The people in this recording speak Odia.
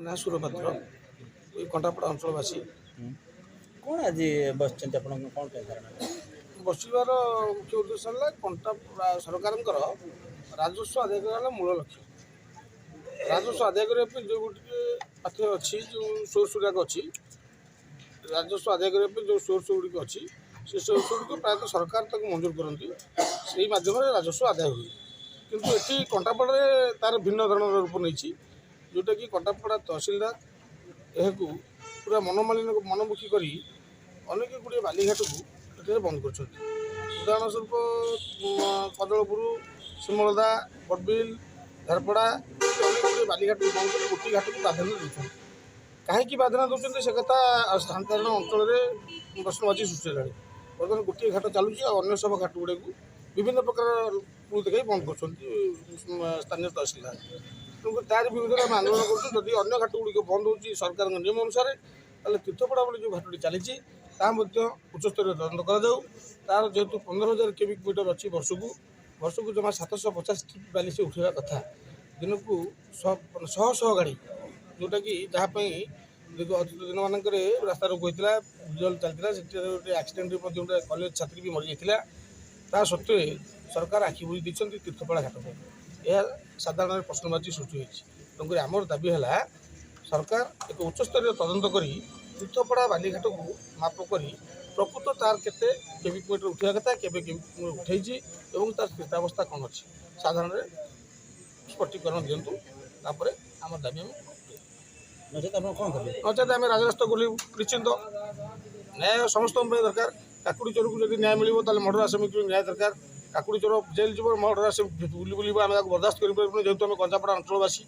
ନାଁ ସୁର ପାତ୍ର, ଏଇ କଣ୍ଟାପଡ଼ା ଅଞ୍ଚଳବାସୀ। କ'ଣ ଆଜି ବସିଛନ୍ତି ଆପଣ, କ'ଣ ପାଇଁ ଧାରଣା? ବସିବାର ମୁଖ୍ୟ ଉଦ୍ଦେଶ୍ୟ ହେଲା କଣ୍ଟା ସରକାରଙ୍କର ରାଜସ୍ୱ ଆଦାୟ କରିବା ହେଲା ମୂଳ ଲକ୍ଷ୍ୟ। ରାଜସ୍ୱ ଆଦାୟ କରିବା ପାଇଁ ଯେଉଁ ଗୋଟିଏ ପାଖରେ ଅଛି, ଯେଉଁ ସୋର୍ସ ଗୁଡ଼ାକ ଅଛି, ରାଜସ୍ୱ ଆଦାୟ କରିବା ପାଇଁ ଯେଉଁ ସୋର୍ସ ଗୁଡ଼ିକ ଅଛି, ସେ ସୋର୍ସ ଗୁଡ଼ିକ ପ୍ରାୟତଃ ସରକାର ତାକୁ ମଞ୍ଜୁର କରନ୍ତି। ସେଇ ମାଧ୍ୟମରେ ରାଜସ୍ୱ ଆଦାୟ ହୁଏ। କିନ୍ତୁ ଏଠି କଣ୍ଟାପଡ଼ାରେ ତା'ର ଭିନ୍ନ ଧରଣର ରୂପ ନେଇଛି, ଯେଉଁଟାକି କଣ୍ଟାପଡ଼ା ତହସିଲଦାର ଏହାକୁ ପୁରା ମନମାଳିନ ମନମୁଖୀ କରି ଅନେକ ଗୁଡ଼ିଏ ବାଲିଘାଟକୁ ଏଠାରେ ବନ୍ଦ କରିଛନ୍ତି। ଉଦାହରଣ ସ୍ୱରୂପ କଦଳପୁର, ଶିମଳଦା, ବଡ଼ବିଲ, ଝାରପଡ଼ା, ଅନେକ ଗୁଡ଼ିଏ ବାଲିଘାଟକୁ ବନ୍ଦ କରି ଗୋଟିଏ ଘାଟକୁ ପ୍ରାଧାନ୍ୟ ଦେଉଛନ୍ତି। କାହିଁକି ପ୍ରାଧାନ୍ୟ ଦେଉଛନ୍ତି, ସେ କଥା ସାଧାରଣ ଅଞ୍ଚଳରେ ପ୍ରଶ୍ନବାଚୀ ସୃଷ୍ଟି ହେଲାଣି। ବର୍ତ୍ତମାନ ଗୋଟିଏ ଘାଟ ଚାଲୁଛି, ଆଉ ଅନ୍ୟ ସବୁ ଘାଟ ଗୁଡ଼ିକୁ ବିଭିନ୍ନ ପ୍ରକାର କୁଳ ଦେଖାଇ ବନ୍ଦ କରୁଛନ୍ତି ସ୍ଥାନୀୟ ତହସିଲଦାର। ତେଣୁ ତାରି ବିରୁଦ୍ଧରେ ଆମେ ଆନ୍ଦୋଳନ କରୁଛୁ। ଯଦି ଅନ୍ୟ ଘାଟ ଗୁଡ଼ିକ ବନ୍ଦ ହେଉଛି ସରକାରଙ୍କ ନିୟମ ଅନୁସାରେ, ତାହେଲେ ତୀର୍ଥପଡ଼ା ଭଳି ଯେଉଁ ଘାଟଟି ଚାଲିଛି, ତାହା ମଧ୍ୟ ଉଚ୍ଚସ୍ତରୀୟ ତଦନ୍ତ କରାଯାଉ। ତାର ଯେହେତୁ 15,000 କ୍ୟୁବିକ୍ ମିଟର ଅଛି, ବର୍ଷକୁ ବର୍ଷକୁ ଜମା 750 ଟ୍ରିପ୍ ବାଲି ସେ ଉଠାଇବା କଥା। ଦିନକୁ ଶହ ଶହ ଗାଡ଼ି, ଯେଉଁଟାକି ଯାହା ପାଇଁ ଦୀର୍ଘ ଅତୀତ ଦିନମାନଙ୍କରେ ରାସ୍ତା ରୋକ ହୋଇଥିଲା, ଡିଜେଲ ଚାଲିଥିଲା, ସେଠାରେ ଗୋଟେ ଆକ୍ସିଡେଣ୍ଟରେ ମଧ୍ୟ ଗୋଟେ କଲେଜ ଛାତ୍ରୀ ବି ମରିଯାଇଥିଲା। ତା ସତ୍ତ୍ୱେ ସରକାର ଆଖି ବୁଜି ଦେଇଛନ୍ତି ତୀର୍ଥପଡ଼ା ଘାଟ ପାଇଁ। ଏହା ସାଧାରଣରେ ପ୍ରଶ୍ନବାଚୀ ସୃଷ୍ଟି ହୋଇଛି। ତେଣୁକରି ଆମର ଦାବି ହେଲା, ସରକାର ଏକ ଉଚ୍ଚସ୍ତରୀୟ ତଦନ୍ତ କରି ତୀର୍ଥପଡ଼ା ବାଲିଘାଟକୁ ମାପ କରି ପ୍ରକୃତ ତାର କେତେ କ୍ୟୁବିକ୍ ମିଟର ଉଠିବା କଥା, କେବେ କ୍ୟୁବିକ୍ ମିଟର ଉଠେଇଛି ଏବଂ ତାର ସ୍ଥିତାବସ୍ଥା କ'ଣ ଅଛି, ସାଧାରଣରେ ସ୍ପଷ୍ଟୀକରଣ ଦିଅନ୍ତୁ। ତାପରେ ଆମ ଦାବି ଆମେ ନଚେତ ଆପଣ କ'ଣ କରିବେ? ନଚେତ ଆମେ ରାଜରାସ୍ତାକୁ ଓହ୍ଲେଇବୁ ନିଶ୍ଚିନ୍ତ। ନ୍ୟାୟ ସମସ୍ତଙ୍କ ପାଇଁ ଦରକାର। କାକୁଡ଼ି ଚୋରକୁ ଯଦି ନ୍ୟାୟ ମିଳିବ, ତାହେଲେ ମର୍ଡର ଆସାମୀକୁ ବି ନ୍ୟାୟ ଦରକାର। କାକୁଡ଼ି ଚୋର ଜେଲ୍ ଯିବ, ମର୍ଡର ଆସାମୀ ବୁଲି ବୁଲିବ, ଆମେ ତାକୁ ବରଦାସ୍ତ କରିପାରିବୁନି, ଯେହେତୁ ଆମେ କଞ୍ଚାପଡ଼ା ଅଞ୍ଚଳବାସୀ।